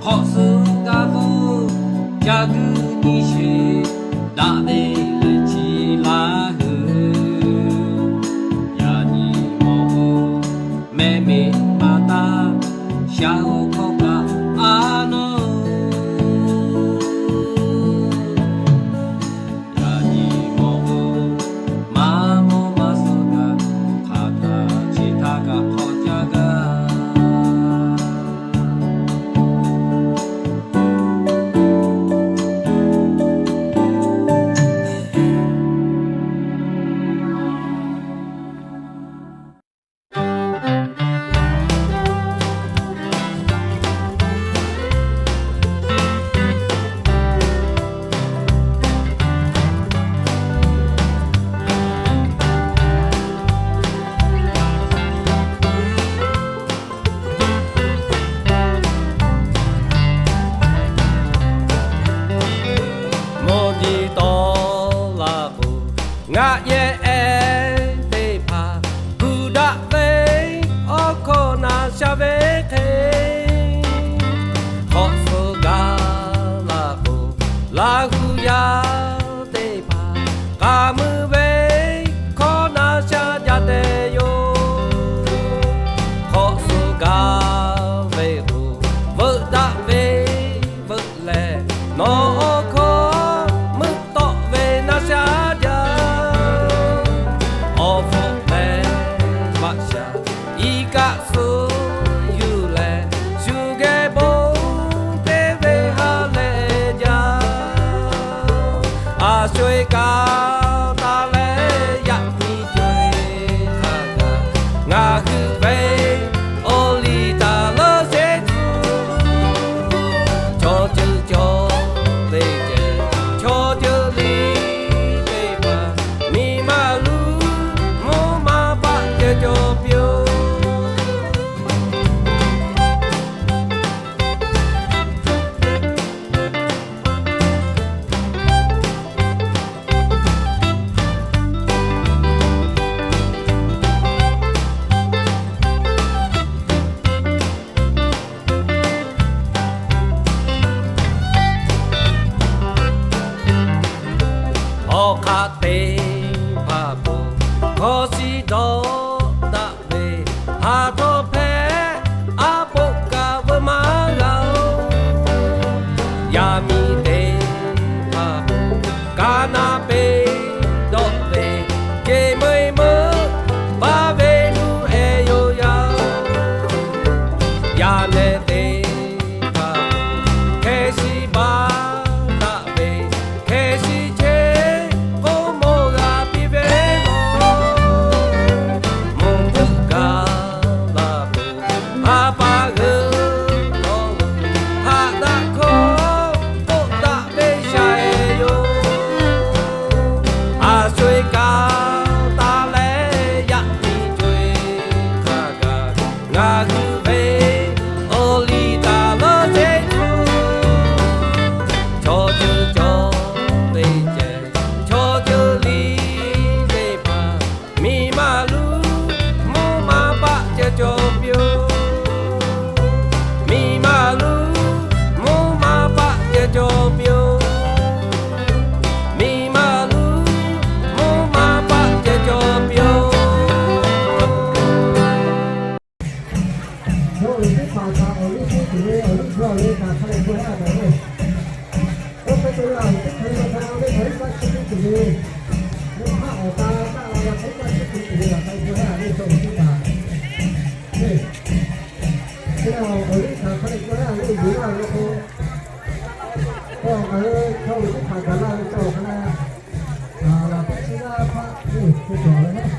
Hk'awꞈ suh g'a k'o, ca guiˬ nyi sheˍ, daꞈ ve lehˬ chi laˇ hui. Yaꞈ nyi mawˬ k'o, mehˆ meꞈ ma taˇ, shaˍ oˍ hkawˇ kaꞈ a nawˉ. Yaꞈ nyi mawˬ k'o, maˇ mawˇ maˇ suh kaꞈ, hk'aˬ htaˇ chi htaˇ kaꞈ hk'awꞈ caˇ gaˇ. Mawˇ nyi tawˇ la k'o, ngaˆ yehˬ ehˉ teˇ hpaˍ gu daꞈ ve awˬ hkawˇ na sha ve hk'e, hk'awꞈ suh gaˇ la k'o, Laˇ hu yaˇ teˇ hpaˍ k'aˍ mui ve hkawˇ na sha jaˇ te yoˬ. Hk'awꞈ suh gaˇ ve k'o, veuꞈ daꞈ ve veuꞈ leh, nawˬ awˬ hkawˇ meuˆ tawˆ ve na sha jaˇ. Awˬ hpfuhˆ leh maꞈ shaˍ iˉ kaˆ suh yuˬ leh, shu geh bon te ve ha leh jaˇ. A sho-eˬ kaꞈ taˍ leh yaꞈ nyi co-e hk'a gaˬ, ngaˬ hui ve awˬ liˇ taˍ leuˉ sheˍ tuˬ, chaw ceuˬ cawˬ ve ceh, chaw ceuˬ liˇ teˇ hpaˍ, miˬ ma luˬ mvuhˇ ma paˆ ceh cawˬ piˇ-oˆ. Awˬ hk'aˆ teˇ hpaˍ k'o, hkawˇ shiˍ dawˇ daꞈ ve, ha htawˇ hpehꞈ aˉ poˆ kaꞈ veuꞈ maˇ g'a-oˬ. Yaˇ miˇ teˇ hpaˍ k'o, kaˍ naˍ peˍ dawˆ ve, jeˬ meuˇ meuˇ baˆ ve nuˇ ehˍ yoˬ yaˇ-oˬ. Yaˇ nehˬ teˇ hpaˍ k'o, hkeh shiˍ baˆ daꞈ ve, hkeh shiˍ cheˇ k'oˆ mawˬ g'a piˇ ve lawˬ. Mvuhˇ heuˆ gaˬ la k'o, ha pa g'euˆ lawˬ lo, haꞈ daꞈ hkawˇ k'oˆ daꞈ ve shaˍ ehˍ yoˬ. A sho-eˬ kaꞈ taˍ leh yaꞈ nyi co-e hk'a gaˬ, ngaˬ hui ve awˬ liˇ taˍ leuˉ sheˍ tuˬ, chaw ceuˬ cawˬ ve ceh, chaw ceuˬ liˇ teˇ hpaˍ, miˬ ma luˬ mvuhˇ ma paˆ ceh cawˬ piˇ-oˆ. Miˬ ma luˬ mvuhˇ ma paˆ ceh cawˬ piˇ-oˆ. Miˬ ma luˬ mvuhˇ ma paˆ ceh cawˬ piˇ-oˆ. Yawˇ uiˍ teˇ hpaˍ htaꞈ awˬ liˇ teˇ tuˬ ve awˬ liˇ g'aˇ ve kaꞈ hk'a leh gu heˆ a taˍ ve. Oˇ hk'e te ve a teˇ hpaˍ ve htaꞈ ve htaꞈ iˉ kaˆ chiˇ tuˬ ve, mvuhˇ hk'aˆ awˬ ta taˆ la ve htaꞈ iˉ kaˆ chiˇ tuˬ ve htaꞈ hk'a leh gu heˆ a ve chaw uiˍ teˇ hpaˍ. Te, te awˬ liˇ htaꞈ hk'a leh gu heˆ a ve yoˬ laˇ ve k'o, k'o ngaˬ hui chaw uiˍ teˇ hpaˍ gaˬ laˇ ve chaw hk'a leh, laˬ teˇ chiˇ g'aˇ hpaˆ teˇ hkui cawˬ ve naˉ.